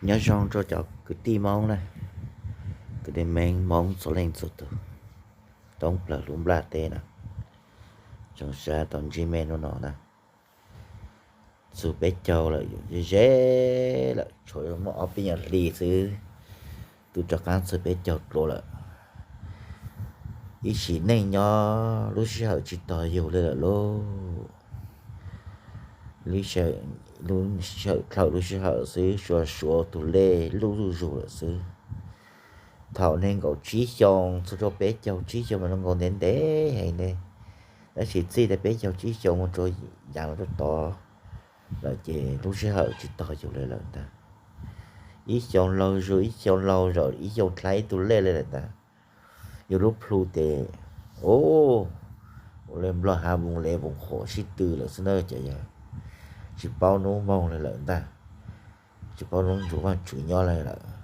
Nyob zoo rau cov kwv tij Hmoob na, kwv tij Hmoob txhua leej txhua tus, thoob plaws lub nplaj teb na, zoo siab tau ntsib mej hnub no na. Txug peb caug lawm, ze ze lawm, tshuav muaj ob peb nyuag hli xwb twb rov qab txug peb caug dua lawm. Ib sim neej nyob lub sij hawm tsis tog yug li lawm lauj. Lub sij hawm, lub sij hawm dlhau lub sij hawm xwb, suav suav tus lej luj zuj zus lawm xwb. Thaum nees nkaum tsib xyoo txug rau peb caug tsib xyoo mas zoo nkaus ntev ntev heev ne, tab sis txij rau peb caug tsib xyoo mus rau yav los rau tod lawm ces lub sij hawm tsis tog yug li lawm ntag. Ib xyoo laug zug ib xyoo laug zaum ib xyoo dlha ib tug lej li lawm ntag. Yus lub plhu ces, ua li nplog hav voos lev voos qhuam sib tw lawm xwb na, ces yog tsis paub hnub moog li lawm ntag, tsis paub hnub ntsug Vaajtswv nyob li lawm.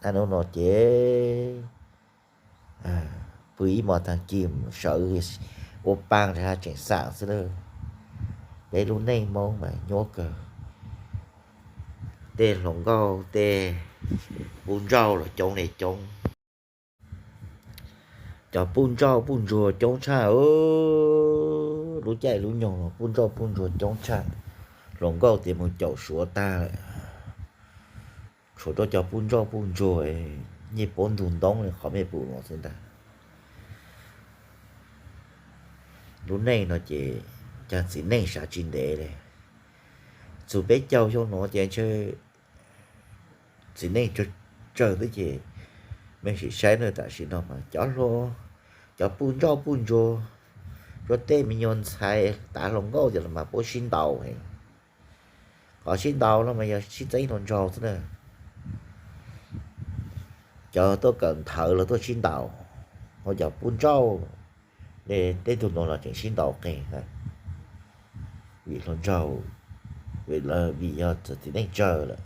Thaum hnub no ces pw ib hmos taag kis sawv ua paaj rau hab tseem xam xwb lawm. Peb lub neej Hmoob mas nyuaj kawg, tej hluas nkauj tej puj nrauj los coob li coob. Cov puj nrauj puj ntsuag coob tshaj, lub caij lub nyoog los puj nrauj puj ntsuag coob tshaj. Hluas nkauj ces mus caum suav tag lawm, tshuav rau cov puj nrauj puj ntsuag nyiaj puab ntug ntoob li qhov mej pum no xwb ntag. Lub neej no ces caag txiv neej sav tsis ntev li. Txug peb caug xyoo no ces ntshe txiv neej tsawg xwb ces mej sim saib na, tam sim no mas cov hluas, cov puj nrauj puj ntsuag, cov tej me nyuam ntxhais tav hluas nkauj ces los mas puab sib ntaus heev. Qhov sib ntaus no mas yog sib txeeb hluas nraug xwb na. Cov tuaj kawm nthawv los tuaj sib ntaus, ho cov puj nrauj tej tug no los tseem sib ntaus qeeg, vim hluas nraug, vim yog txiv neej tsawg lawm,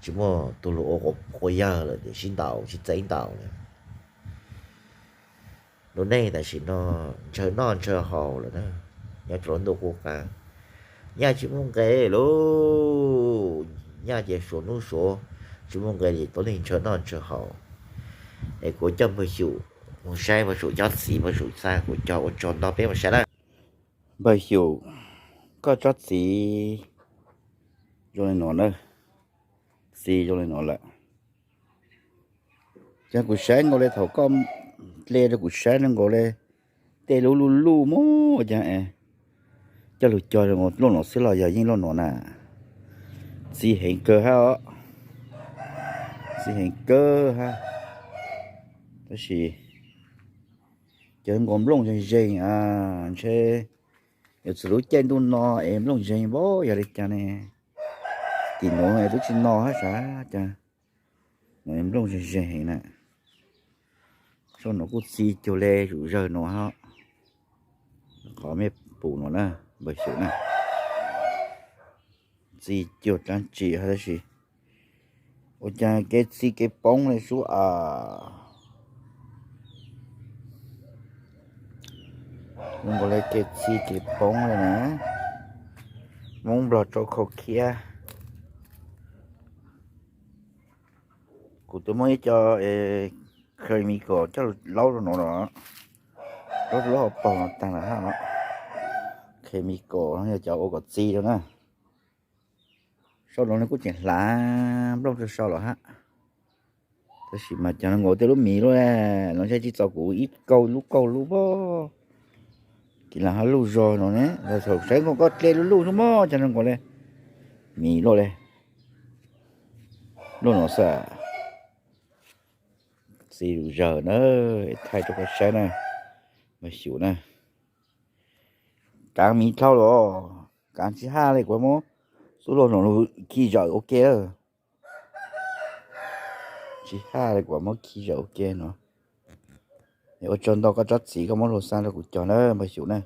tsis muaj tug lug ua quas yawg lawm ces sib ntaus sib txeeb ntaus lawm. Lub neej tam sim no ntshaw noj ntshaw haus lawm na, nyob rau lub ntuj qub qab, nyaj tsis muaj nqe lauj, nyaj ces suav nub suav tsis muaj nqe li, tuab neeg ntshaw noj ntshaw haus. Es kuv coj npawg Xyum mus saib npawg Xyum cov txiv, npawg Xyum txha kuv cov ua tsaug ntau, peb mus saib na. Npawg Xyum, koj tsob txiv zoo li no na, txiv zoo li no lawm. Ces kuv saib nkaus li thaum koj dle rau kuv saib zoo nkaus li tej lub luj luj mog, ces coj lug cog lub no xwb los yog yeej lub no na. Txiv heev kawg hab os, txiv heev kawg hab. Tab sis cov nkaus nplooj zeeg zeeg, ntshe yuav txug lub caij ntuj no es nplooj zeeg npaum yog li cas ne. Tim nuav twb tsis no hab sav, cas nplooj zeeg zeeg heev na. Saum no kuj txi cuag le zom zawg no hab, qhov mej pum no na, npawg Xyum na. Txi cuag dlaab tsi hab tab sis ua cas kev txi kev poob li sub as. Zoo nkaus li kev txi kev poob li na. Moob Nplog rau khau khiab. Kuv twb muab ib co chemical coj laub rau no los, laub rau lub hauv paug no tag lawm hab no. Chemical no yog cov ua kom txi rau na. Saum no nws kuj tseem hlav nplooj rau sau los hab. Tab sis mas cov no nkaus tej lub miv luaj, los ntshe tsis txaus kuv ib kaug lub kaug lub pob. Kis lam hab luj zog no ne, saib nkaus koj dle lub luj xwb mog, cov no nkaus li miv luaj li. Luaj no xwb. Txi zom zawg na, thaij rau koj saib na, npawg Xyum na. Kaav miv dlhau los, kaav tsis haj li, kuv muab xub luaj no lug khi zawm ua ke lawm. Tsis haj li, kuv muab khi zawm ua ke no. Ua tsaug ntau koj tsob txiv koj muab lug xa rau kuv cog na npawg Xyum na.